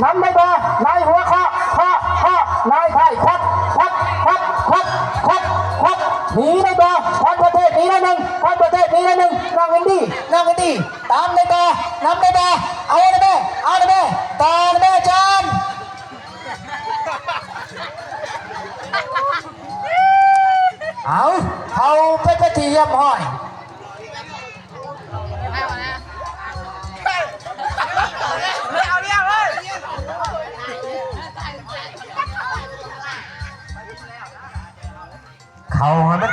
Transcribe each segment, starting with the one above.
ນຳໄດ້ບໍ່? ນາຍຫົວເຄາະ ເຄາະ ເຄາະ ນາຍທ້າຍ ຄວັດ ຄວັດ ຄວັດ ຄວັດ ຄວັດ ຄວັດ ໜີໄດ້ບໍ່? ຄວັດປະເທດໜີໜ້ອຍໜຶ່ງ ຄວັດປະເທດໜີໜ້ອຍໜຶ່ງ ນ້ອງອິນດີ້ ນ້ອງອິນດີ້ ຕາມໄດ້ບໍ່? ນຳໄດ້ບໍ່? ເອົາໄດ້ແມ້ ເອົາໄດ້ແມ້ ຕໍ່ໄດ້ແມ້ ຈານ ເອົາ ເຂົ້າໄປເປັນທີ່ຮຽບຮ້ອຍ. ເຂົ້າໃຫ້ມັນ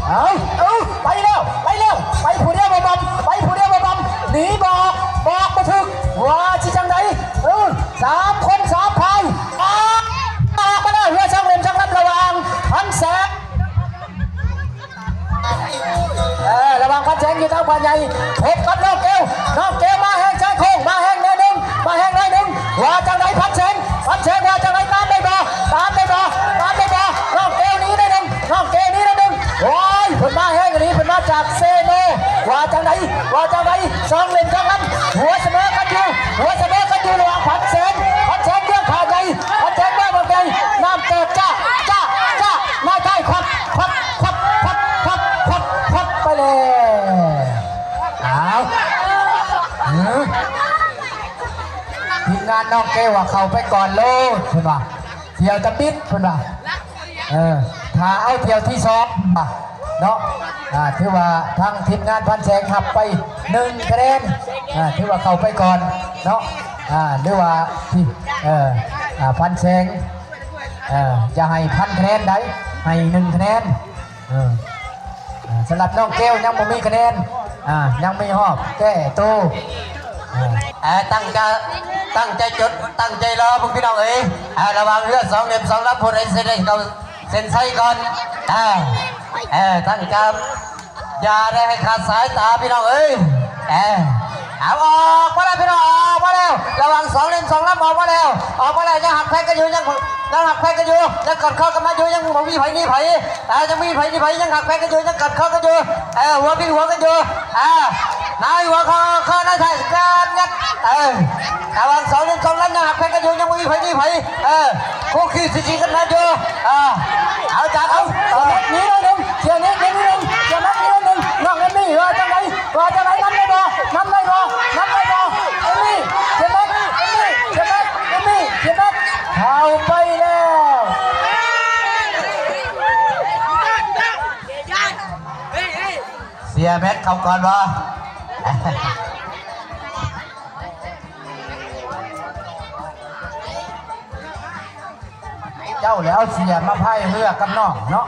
ເອົາ ເອົາ ໄປແລ້ວ ໄປແລ້ວ ໄປຜູ້ດຽວບໍ່ບຳ ໄປຜູ້ດຽວບໍ່ບຳ ໜີບອກ ບອກບໍ່ຖືກ ວ່າຊິຈັ່ງໃດ? ເອີ ສາມຄົນສາມຝ່າຍ ອອກມາແລ້ວ ເຮືອສອງເຫຼັ້ມສອງລຳ ລະຫວ່າງພັນແສງ ເອີ ລະຫວ່າງພັນແສງຢູ່ທາງພາໃຫຍ່ ພົບກັບນ້ອງເກວ ນ້ອງເກວມາແຮງຊາຍໂຄ້ງ ມາແຮງໜ້ອຍໜຶ່ງ ມາແຮງໜ້ອຍໜຶ່ງ ວ່າຈັ່ງໃດພັນແສງ ພັນແສງວ່າຈັ່ງໃດ ຕາມໄດ້ບໍ່? ຕາມໄດ້ບໍ່? ຕາມໄດ້ບໍ່? ນ້ອງເກວໜີໜ້ອຍໜຶ່ງ ນ້ອງເກວໜີໜ້ອຍໜຶ່ງ ໂອ້ຍ ເພິ່ນມາແຮງອີ່ຫຼີ ເພິ່ນມາຈາກເຊໂນ ວ່າຈັ່ງໃດ? ວ່າຈັ່ງໃດ? ສອງເຫຼັ້ມສອງລຳ ຫົວສະເໝີກັນຢູ່ ຫົວສະເໝີກັນຢູ່ລະຫວ່າງພັນແສງ ພັນແສງເມືອງພາໃຫຍ່ ພັນແສງເມືອງພາໃຫຍ່ ນ້ຳແຕກຈ້າ ຈ້າ ຈ້າ ນາຍທ້າຍ ຄວັດ ຄວັດ ຄວັດ ຄວັດ ຄວັດ ຄວັດ ຄວັດ ໄປແລ້ວ ອ້າວ ເອີ ທີມງານນ້ອງເກວວ່າເຂົ້າໄປກ່ອນໂລດ ເພິ່ນວ່າ ທ່ຽວທຳອິດ ເພິ່ນວ່າ ເອີ ຖ້າເອົາທ່ຽວທີສອງ ເນາະ ອ່າ ຖືວ່າທາງທີມງານພັນແສງຮັບໄປໜຶ່ງຄະແນນ ອ່າ ຖືວ່າເຂົ້າໄປກ່ອນເນາະ ອ່າ ຫຼືວ່າທີ່ ເອີ ອ່າ ພັນແສງ ເອີ ຢ່າໃຫ້ພັນຄະແນນໃດ ໃຫ້ໜຶ່ງຄະແນນ ເອີ ອ່າ ສຳລັບນ້ອງເກວຍັງບໍ່ມີຄະແນນ ອ່າ ຍັງມີຮອບແກ້ໂຕ ເອີ ຕັ້ງຈະ ຕັ້ງໃຈຈົດ ຕັ້ງໃຈລໍເບິ່ງພີ່ນ້ອງເອີຍ ອ່າ ລະຫວ່າງເຮືອສອງເຫຼັ້ມສອງລຳ ຜູ້ໃດຊິໄດ້ເຂົ້າ ເສັ້ນໄຊກ່ອນ ເອີ ເອີ ຕັ້ງຈຳ ຢ່າໄດ້ໃຫ້ຂາດສາຍຕາພີ່ນ້ອງເອີຍ ເອີ ເອົາ ອອກມາແລ້ວພີ່ນ້ອງ ອອກມາແລ້ວ ລະຫວ່າງສອງເຫຼັ້ມສອງລຳ ອອກມາແລ້ວ ອອກມາແລ້ວ ຍັງຮັກແພງກັນຢູ່ ຍັງ ຍັງຮັກແພງກັນຢູ່ ຍັງກອດຄໍກັນມາຢູ່ ຍັງບໍ່ມີໃຜໜີໃຜ ເອີ ຍັງມີໃຜໜີໃຜ ຍັງຮັກແພງກັນຢູ່ ຍັງກອດຄໍກັນຢູ່ ເອີ ຫົວພິງຫົວກັນຢູ່ ເອີ ນາຍຫົວເຄາະ ເຄາະນາຍທ້າຍ ການຍັດ ເອີ ລະຫວ່າງສອງເຫຼັ້ມສອງລຳ ຍັງຮັກແພງກັນຢູ່ ຍັງບໍ່ມີໃຜໜີໃຜ ເອີ ຄູ່ຄີຊິຈີກັນມາຢູ່ ເອີ ເອົາຈານ ເອົາ ເອີ ສຽວແມັກໜີໜ້ອຍໜຶ່ງ ສຽວແມັກໜີໜ້ອຍໜຶ່ງ ສຽວແມັກໜີໜ້ອຍໜຶ່ງ ນ້ອງເອມມີ ວ່າຈັ່ງໃດ ວ່າຈັ່ງໃດ ນຳໄດ້ບໍ່ ນຳໄດ້ບໍ່ ນຳໄດ້ບໍ່ ເອມມີ ສຽວແມັກ ເອມມີ ສຽວແມັກ ເອມມີ ສຽວແມັກ ເຂົ້າໄປແລ້ວ ສຽວແມັກເຂົ້າກ່ອນບໍ່? ເຈົ້າແຫຼະເອົາເສຍມາພາຍເຮືອກັບນ້ອງເນາະ.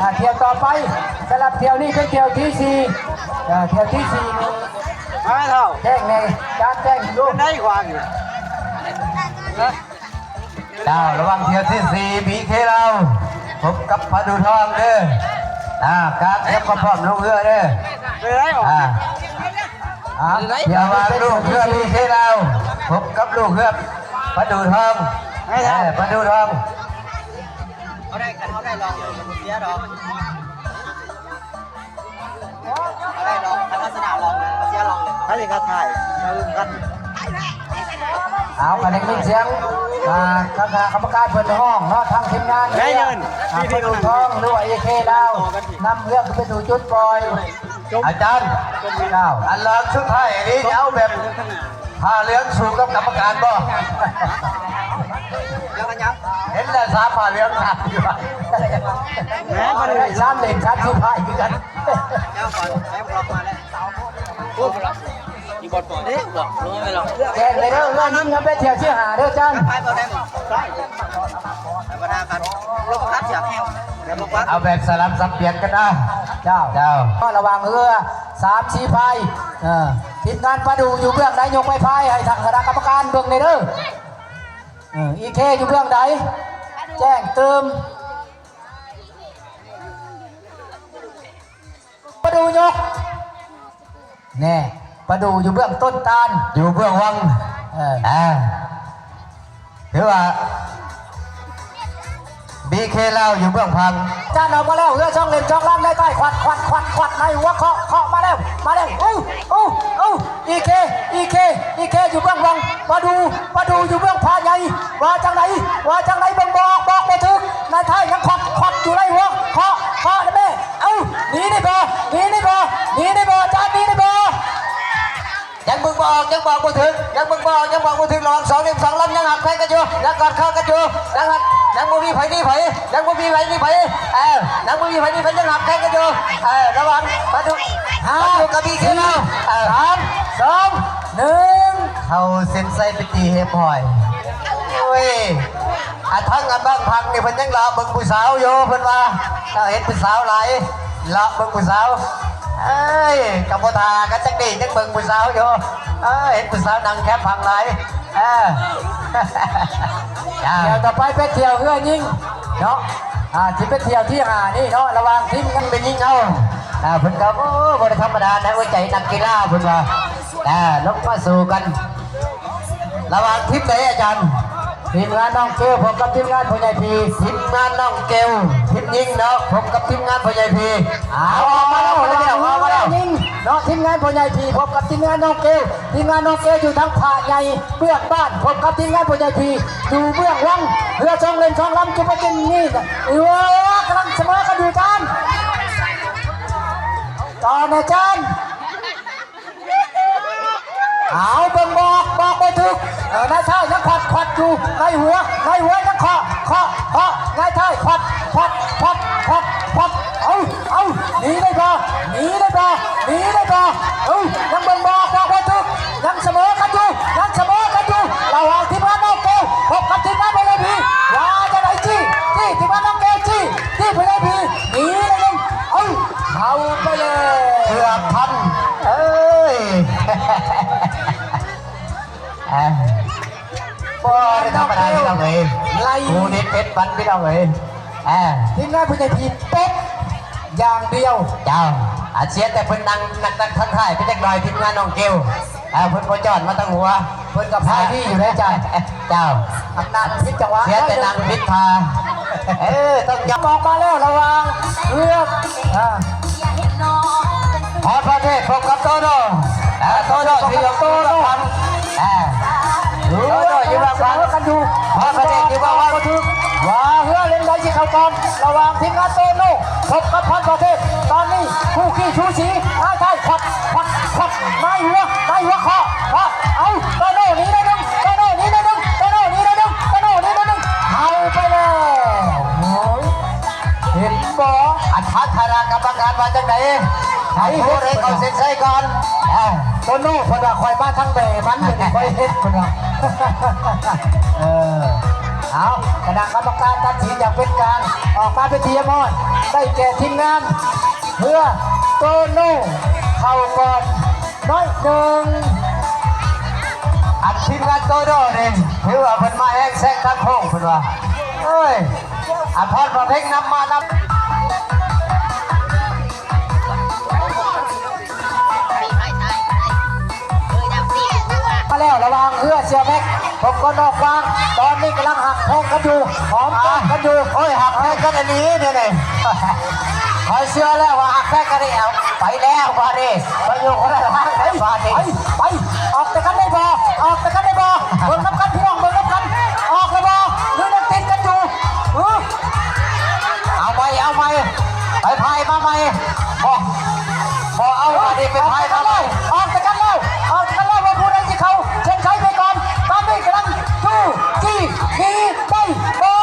ອ່າ ຖ້ຽວຕໍ່ໄປ ສຳລັບຖ້ຽວນີ້ເປັນຖ້ຽວທີສີ່ ອ່າ ຖ້ຽວທີສີ່ນີ້ ມາເຖົ້າ ແຈ້ງແດ່ ຈານແຈ້ງຢູ່ ເປັນໄດຂວາງຢູ່ ເຈົ້າ ລະຫວ່າງຖ້ຽວທີສີ່ ບີເຄລາວ ພົບກັບພະດູທອງເດີ ອ່າ ການຕຽມຄວາມພ້ອມລົງເຮືອເດີ ເປັນໄດອອກ ອ່າ ອ່າ ລະຫວ່າງລູກເຮືອບີເຄລາວ ພົບກັບລູກເຮືອພະດູທອງ ເອີ ພະດູທອງ ເຮົາໄດ້ ຄັນເຮົາໄດ້ລອງເລີຍ ມັນບໍ່ເສຍດອກ ເຮົາໄດ້ລອງ ຄັນເຮົາຊະນະລອງເລີຍ ເຮົາເສຍລອງເລີຍ ໃຜກໍຖ່າຍ ເຮົາກັນ ເອົາ ກໍໄດ້ຍິນສຽງ ອ່າ ຄະນະກຳມະການເພິ່ນຮ້ອງເນາະ ທາງທີມງານ ໄດ້ເງິນ ອ່າ ພະດູທອງ ຫຼືວ່າເອເຄລາວ ນຳເຮືອຂຶ້ນໄປສູ່ຈຸດປ່ອຍ ອາຈານ ເຈົ້າ ອັນລອງສຸດທ້າຍນີ້ຈະເອົາແບບຜ້າເຫຼືອງສູ້ກັບກຳມະການບໍ່? ສາມ ຫາເລື່ອງສາມ ຢູ່ວ່າ ສາມເຫຼັ້ນ ສາມສິບ ພາຍຄືກັນ. ເຈົ້າກ່ອນ ໃຫ້ພວກເຮົາມາແລ້ວ ໂອ້ຍ ຢູ່ບໍ່ຕໍ່ເດ້ ບອກ ແຈ້ງເລີຍເດີ ງານນີ້ນຳໄປທ່ຽວຊິຫາເດີ ຈານ ໄປບໍ່ໄດ້ບໍ່ ທຳມະດາກັນ ລົງຄັດສຽງແຮງ ແລ້ວບໍ່ປັດ ເອົາແບບສະຫຼັບສັບປ່ຽນກັນນະ ເຈົ້າ ເຈົ້າ ລະຫວ່າງເຮືອສາມສີ່ພາຍ ເອີ ທີມງານປາດູຢູ່ເບື້ອງໃດ ຍົກໄມ້ພາຍໃຫ້ທາງຄະນະກຳມະການເບິ່ງແດ່ເດີ. ເອີ ອີເຄ ຢູ່ເບື້ອງໃດ ແຈ້ງຕື່ມ ປາດູຍົກ ແນ່ ປາດູຢູ່ເບື້ອງຕົ້ນຕານ ຢູ່ເບື້ອງວັງ ເອີ ອ່າ ຖືວ່າ ບີເຄ ລາວຢູ່ເບື້ອງພັງ ຈານອອກມາແລ້ວ ເຮືອສອງເຫຼັ້ນສອງລຳ ໄດ້ໃຕ້ ຄວັດ ຄວັດ ຄວັດ ຄວັດ ໃນຫົວ ເຄາະ ເຄາະ ມາແລ້ວ ມາແລ້ວ ອູ້ ອູ້ ອູ້ ອີເຄ ອີເຄ ອີເຄ ຢູ່ເບື້ອງວັງ ປາດູ ປາດູຢູ່ເບື້ອງພະໃຫຍ່ ວ່າຈັ່ງໃດ ວ່າຈັ່ງໃດ ເບິ່ງບໍ່ອອກ ບອກບໍ່ຖືກ ນາຍທ້າຍຍັງຄວັດ ຄວັດຢູ່ໃນຫົວ ເຄາະ ເຄາະແນ່ ເອົ້າ ໜີໄດ້ບໍ່ ໜີໄດ້ບໍ່ ໜີໄດ້ບໍ່ ຈານໜີໄດ້ບໍ່ ຍັງເບິ່ງບໍ່ອອກ ຍັງບອກບໍ່ຖືກ ຍັງເບິ່ງບໍ່ອອກ ຍັງບອກບໍ່ຖືກ ລະຫວ່າງສອງເຫຼັ້ນສອງລຳ ຍັງຫັກແພງກັນຢູ່ ຍັງກອດເຂ່າກັນຢູ່ ຍັງຫັກ ຍັງບໍ່ມີໃຜໜີໃຜ ຍັງບໍ່ມີໃຜໜີໃຜ ເອີ ຍັງບໍ່ມີໃຜໜີໃຜ ຍັງຫັກແພງກັນຢູ່ ເອີ ລະຫວ່າງປາດຸ ປາດຸກັບບີເຄ ເນາະ ເອີ ສາມ ສອງ ໜຶ່ງ ເຂົ້າເສັ້ນໄຊເປັນທີ່ຮຽບຮ້ອຍ. ໂອ້ຍ ອາ ທັງອັນບາງພັງນີ້ເພິ່ນຍັງເລາະເບິ່ງຜູ້ສາວຢູ່ ເພິ່ນວ່າ ເອີ ເຫັນຜູ້ສາວຫຼາຍ ເລາະເບິ່ງຜູ້ສາວ ເອີຍ ກໍບໍ່ຖ້າກັນຈັກນີ້ ຍັງເບິ່ງຜູ້ສາວຢູ່ ເອີ ເຫັນຜູ້ສາວນັ່ງແຄມພັງຫຼາຍ ເອີ ດຽວຕໍ່ໄປໄປທ່ຽວເຮືອຍິງເນາະ ອ່າ ຊິເປັນທ່ຽວທີຫ້ານີ້ເນາະ ລະຫວ່າງທີມຍິງເຮົາ ອ່າ ເພິ່ນກໍ ໂອ້ ບໍ່ໄດ້ທຳມະດາໃນຫົວໃຈນັກກິລາ ເພິ່ນວ່າ ອ່າ ລົງມາສູ້ກັນ ລະຫວ່າງທີມໃດອາຈານ? ທີມງານນ້ອງເກວພົບກັບທີມງານພໍ່ໃຫຍ່ພີ ທີມງານນ້ອງເກວ ທີມຍິງເນາະ ພົບກັບທີມງານພໍ່ໃຫຍ່ພີ ເອົາ ເອົາ ເອົາມາແລ້ວ ເອົາມາແລ້ວ ເອົາມາແລ້ວ ເນາະ ທີມງານພໍ່ໃຫຍ່ພີ ພົບກັບທີມງານນ້ອງເກວ ທີມງານນ້ອງເກວຢູ່ທາງພະໃຫຍ່ເບື້ອງບ້ານ ພົບກັບທີມງານພໍ່ໃຫຍ່ພີຢູ່ເບື້ອງວັງ ເຮືອສອງເຫຼັ້ນສອງລຳ ຈຸປະຈິນນີ້ ເອີ ກຳລັງສະເໝີກັນຢູ່ ຈານ ຕໍ່ແນ່ ຈານ. ເອົາ ເບິ່ງບອກ ບອກບໍ່ຖືກ ເອີ ນາຍທ້າຍຍັງຂວັດ ຂວັດຢູ່ ໃນຫົວ ໃນຫົວຍັງເຄາະ ເຄາະ ເຄາະ ນາຍທ້າຍຂວັດ ຂວັດ ຂວັດ ຂວັດ ຂວັດ ເອົາ ເອົາ ໜີໄດ້ບໍ່ ໜີໄດ້ບໍ່ ໜີໄດ້ບໍ່ ເອົາ ຍັງເບິ່ງບໍ່ອອກ ບອກບໍ່ຖືກ ຍັງສະເໝີກັນຢູ່ ຍັງສະເໝີກັນຢູ່ ລະຫວ່າງທີມງານນ້ອງເກວ ພົບກັບທີມງານພໍ່ໃຫຍ່ພີ ວ່າຈັ່ງໃດ ຈີ້ ຈີ້ ທີມງານນ້ອງເກວ ຈີ້ ຈີ້ ພໍ່ໃຫຍ່ພີ ໜີໄດ້ຍັງ ເອົາ ເຂົ້າໄປແລ້ວ ເກືອບທັນ ເອີຍ ອ່າ ບໍ່ໄດ້ທຳມະດາ ພີ່ນ້ອງເອີຍ ໄລ່ ຄູ່ນີ້ເຜັດມັນ ພີ່ນ້ອງເອີຍ ອ່າ ທີມງານຜູ້ໃຫຍ່ພີຕົບຢ່າງດຽວ ເຈົ້າ ອາ ເສຍແຕ່ເພິ່ນນັ່ງ ນັ່ງທາງທ້າຍໄປຈັກໜ້ອຍ ທີມງານນ້ອງເກວ ອ່າ ເພິ່ນບໍ່ຈອດມາທາງຫົວ ເພິ່ນກໍພາຍດີຢູ່ເດ້ ເຈົ້າ ເຈົ້າ ອຳນາດຜິດຈັງຫວະ ເສຍແຕ່ນັ່ງຜິດທ່າ ເອີ ຕ້ອງຈັບ ອອກມາແລ້ວ ລະຫວ່າງເຮືອ ອ່າ ພອນພະເທດພົບກັບໂຕໂນ່ ເອີ ໂຕໂນ່ທີ່ຢູ່ເບື້ອງຫຼັງ ເອີ ໂຕໂນ່ຢູ່ເບື້ອງຫຼັງ ກັນຢູ່ ພອນພະເທດຢູ່ເບື້ອງຫຼັງ ບໍ່ຖືກ ວ່າເຮືອເຫຼັ້ນໃດຊິເຂົ້າກ່ອນ ລະຫວ່າງທີມງານໂຕໂນ່ ພົບກັບພອນພະເທດ ຕອນນີ້ຄູ່ຂີ້ສູສີ ນາຍທ້າຍຂວັດ ຂວັດ ຂວັດ ນາຍຫົວ ນາຍຫົວເຄາະ ເຄາະ ເອົາ ໂຕໂນ່ໜີໜ້ອຍໜຶ່ງ ໂຕໂນ່ໜີໜ້ອຍໜຶ່ງ ໂຕໂນ່ໜີໜ້ອຍໜຶ່ງ ໂຕໂນ່ໜີໜ້ອຍໜຶ່ງ ເຂົ້າໄປແລ້ວ ໂອ້ຍ ເຫັນບໍ່ ອັນທາງຄະນະກຳມະການວ່າຈັ່ງໃດ? ໃຜເຮັດ ໃຜເຂົ້າເສັ້ນໄຊກ່ອນ? ເອີ ໂຕໂນ່ເພິ່ນວ່າ ຂ້ອຍມາທາງແມ່ມັນ ຂ້ອຍເຮັດ ເພິ່ນວ່າ ເອີ ເອົາ ຄະນະກຳມະການຕັດສິນຢ່າງເປັນກາງ ອອກມາເປັນທີ່ຮຽບຮ້ອຍ ໄດ້ແກ່ທີມງານເຮືອໂຕໂນ່ ເຂົ້າກ່ອນໜ້ອຍໜຶ່ງ ອັນທີມງານໂຕໂນ່ນີ້ ຖືວ່າເພິ່ນມາແຮງແຊງທາງໂຄ້ງ ເພິ່ນວ່າ ເອີຍ ອາ ພອນພະເພັງນຳມານຳ ມາແລ້ວ ລະຫວ່າງເຮືອເສືອແມັກ ພົບກັບນ້ອງກວາງ ຕອນນີ້ກຳລັງຫັກແພງກັນຢູ່ ຫອມແກ້ມກັນຢູ່ ໂອ້ຍ ຫັກແພງກັນອີ່ຫຼີນີ້ ຂ້ອຍເຊື່ອແລ້ວວ່າຫັກແພງກັນແລ້ວ ໄປແລ້ວບາດນີ້ ໄປຢູ່ຄົນລະທາງແລ້ວບາດນີ້ ໄປ ໄປ ອອກແຕ່ກັນໄດ້ບໍ່? ອອກແຕ່ກັນໄດ້ບໍ່? ເບິ່ງນຳກັນ ພີ່ນ້ອງ ເບິ່ງນຳກັນ ອອກແລ້ວບໍ່ ຫຼືຍັງຕິດກັນຢູ່? ເອີ ເອົາໃໝ່ ເອົາໃໝ່ ໄປພາຍມາໃໝ່ ບໍ່ ບໍ່ເອົາ ອັນນີ້ໄປພາຍມາໃໝ່ ອອກແຕ່ກັນແລ້ວ ອອກແຕ່ກັນແລ້ວ ວ່າຜູ້ໃດຊິເຂົ້າເສັ້ນໄຊໄປກ່ອນ ຕອນນີ້ກຳລັງຈູ້ຈີ້ໜີໄປບໍ່?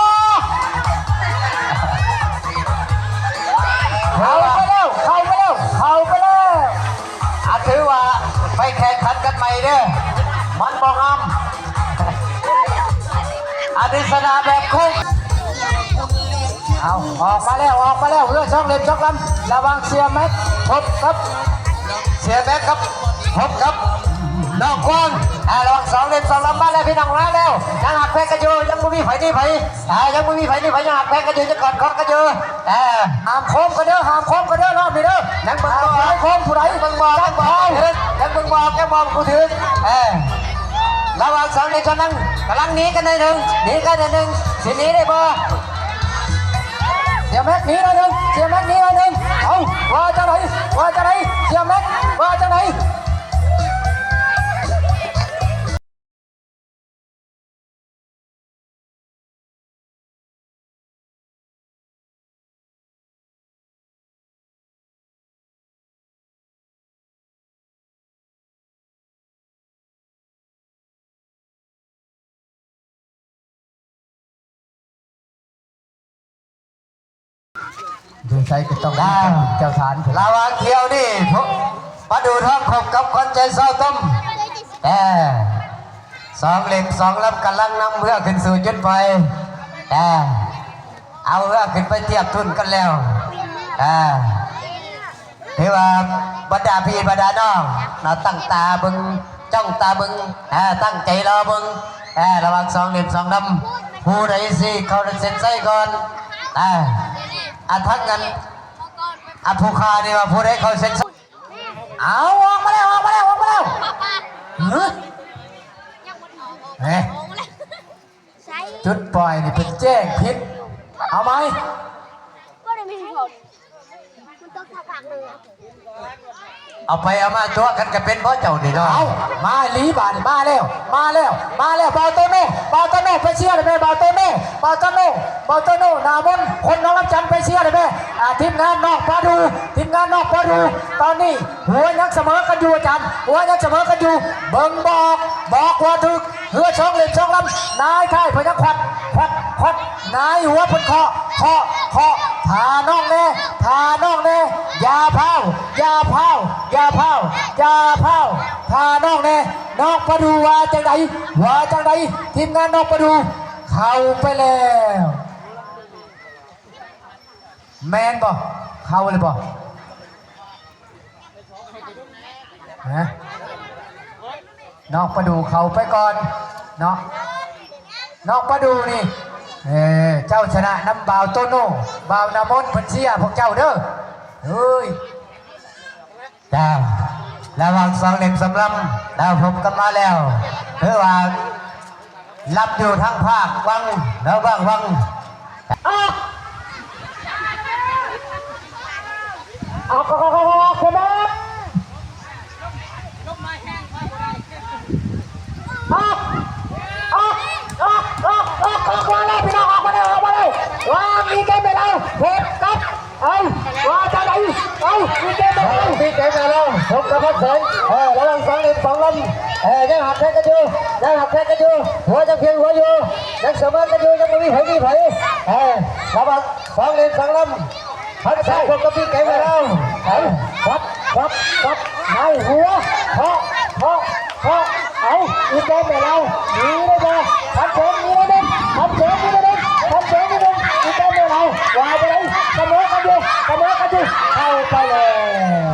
ລິດສະດາແບບໂຄ້ງ ເອົາ ອອກມາແລ້ວ ອອກມາແລ້ວ ເຮືອສອງເຫຼັ້ມສອງລຳ ລະຫວ່າງເສຍແມັກພົບກັບ ເສຍແມັກກັບ ພົບກັບນ້ອງກວາງ ອ່າ ລະຫວ່າງສອງເຫຼັ້ມສອງລຳ ມາແລ້ວພີ່ນ້ອງ ມາແລ້ວ ຍັງຮັກແພງກັນຢູ່ ຍັງບໍ່ມີໃຜໜີໃຜ ອ່າ ຍັງບໍ່ມີໃຜໜີໃຜ ຍັງຮັກແພງກັນຢູ່ ຍັງກອດຄອກັນຢູ່ ອ່າ ຫ້າມໂຄ້ງກັນເດີ ຫ້າມໂຄ້ງກັນເດີ ຮອບນີ້ເດີ ຍັງເບິ່ງບໍ່ ໃຜໂຄ້ງຜູ້ໃດ ຍັງເບິ່ງບໍ່ ຍັງບໍ່ ຍັງເບິ່ງບໍ່ ຍັງບໍ່ຜູ້ຖືກ ເອີ ລະຫວ່າງສອງນີ້ກຳລັງ ກຳລັງໜີກັນໜ້ອຍໜຶ່ງ ໜີກັນໜ້ອຍໜຶ່ງ ຊິໜີໄດ້ບໍ່? ເສຍແມັກໜີໜ້ອຍໜຶ່ງ ເສຍແມັກໜີໜ້ອຍໜຶ່ງ ເອົ້າ ວ່າຈັ່ງໃດ ວ່າຈັ່ງໃດ ເສຍແມັກ ວ່າຈັ່ງໃດ? ຢູ່ໃສກໍຕ້ອງມີເຈົ້າ ເຈົ້າຖານ ລະຫວ່າງທ່ຽວນີ້ ປະດູທອງພົບກັບຂວັນໃຈຊາວຕົມ ແຕ່ ສອງເຫຼັ້ມສອງລຳກຳລັງນຳເຮືອຂຶ້ນສູ່ຈຸດປອຍ ແຕ່ ເອົາເຮືອຂຶ້ນໄປທຽບທຸນກັນແລ້ວ ອ່າ ຖືວ່າບັນດາພີ່ບັນດານ້ອງເນາະ ຕັ້ງຕາເບິ່ງ ຈ້ອງຕາເບິ່ງ ອ່າ ຕັ້ງໃຈລໍເບິ່ງ ອ່າ ລະຫວ່າງສອງເຫຼັ້ມສອງລຳ ຜູ້ໃດຊິເຂົ້າເສັ້ນໄຊກ່ອນ ອ່າ ອ່າ ທັງນັ້ນ ອ່າ ຜູ້ຂ້ານີ້ວ່າຜູ້ໃດເຂົ້າເສັ້ນໄຊ ເອົາ ອອກມາແລ້ວ ອອກມາແລ້ວ ອອກມາແລ້ວ ຫື ເອີ ຈຸດປ່ອຍນີ້ເພິ່ນແຈ້ງຜິດ ເອົາໃໝ່ ບໍ່ໄດ້ມີຜົນ ມັນຕົກສັກພັກໜຶ່ງ ເອົາໄປເອົາມາຕົວະກັນກໍເປັນບໍ່ເຈົ້ານີ້ເນາະ ເອົາ ມາອີ່ຫຼີບາດນີ້ ມາແລ້ວ ມາແລ້ວ ມາແລ້ວ ບ່າວໂຕໂນ່ ບ່າວໂຕໂນ່ ໄປເຊຍໄດ້ແມ່ ບ່າວໂຕໂນ່ ບ່າວໂຕໂນ່ ບ່າວໂຕໂນ່ ໜ້າມົນ ຄົນໜອງນ້ຳຈັນ ໄປເຊຍໄດ້ແມ່ ອ່າ ທີມງານນ້ອງປາດູ ທີມງານນ້ອງປາດູ ຕອນນີ້ຫົວຍັງສະເໝີກັນຢູ່ອາຈານ ຫົວຍັງສະເໝີກັນຢູ່ ເບິ່ງບໍ່ອອກ ບອກວ່າຖືກ ເຮືອສອງເຫຼັ້ມສອງລຳ ນາຍທ້າຍເພິ່ນຍັງຂວັດ ຂວັດ ຂວັດ ນາຍຫົວເພິ່ນເຄາະ ເຄາະ ເຄາະ ຖ້ານ້ອງແດ່ ຖ້ານ້ອງແດ່ ຢ່າພ້າວ ຢ່າພ້າວ ຢ່າພ້າວ ຢ່າພ້າວ ຖ້ານ້ອງແດ່ ນ້ອງປາດູວ່າຈັ່ງໃດ ວ່າຈັ່ງໃດ ທີມງານນ້ອງປາດູ ເຂົ້າໄປແລ້ວ ແມ່ນບໍ່? ເຂົ້າແລ້ວບໍ່? ຮະ? ນ້ອງປາດູເຂົ້າໄປກ່ອນເນາະ ນ້ອງປາດູນີ້ ເອີ ເຈົ້າຊະນະນຳບ່າວໂຕໂນ່ ບ່າວນາມົນເພິ່ນເຊຍພວກເຈົ້າເດີ ເອີຍ ຈ້າ ລະຫວ່າງສອງເຫຼັ້ມສອງລຳ ລາວພົບກັນມາແລ້ວ ຄືວ່າ ລັບຢູ່ທາງພາກວັງ ລະຫວ່າງວັງ ອອກ ອອກ ອອກ ອອກ ອອກ ອອກ ອອກ ອອກ ອອກ ອອກ ອອກ ອອກ ອອກມາແລ້ວ ພີ່ນ້ອງ ອອກມາແລ້ວ ອອກມາແລ້ວ ວາງອີແກນໄປແລ້ວ ເພດກັບ ເອົາ ວ່າຈັ່ງໃດ ເອົາ ມີເກມແລ້ວ ມີເກມແລ້ວ ພົບກັບພັກສອງ ເອີ ລະຫວ່າງສອງເຫຼັ້ມສອງລຳ ເອີ ຍັງຫັກແພງກັນຢູ່ ຍັງຫັກແພງກັນຢູ່ ຫົວຍັງພຽງຫົວຢູ່ ຍັງສະເໝີກັນຢູ່ ຍັງບໍ່ມີໃຜໜີໃຜ ເອີ ລະຫວ່າງສອງເຫຼັ້ມສອງລຳ ພັກສອງພົບກັບມີເກມແລ້ວ ເອົາ ປັບ ປັບ ປັບ ໃນຫົວ ເຄາະ ເຄາະ ເຄາະ ເອົາ ອີແກມແລ້ວ ໜີໄດ້ບໍ່ ພັນແສນໜີໄດ້ບໍ່ ພັນແສນໜີໄດ້ບໍ່ ພັນແສນໜີໄດ້ບໍ່ ອີແກມແລ້ວ ວ່າຈັ່ງໃດ ສະເໝີກັນຢູ່ ສະເໝີກັນຢູ່ ເຂົ້າໄປແລ້ວ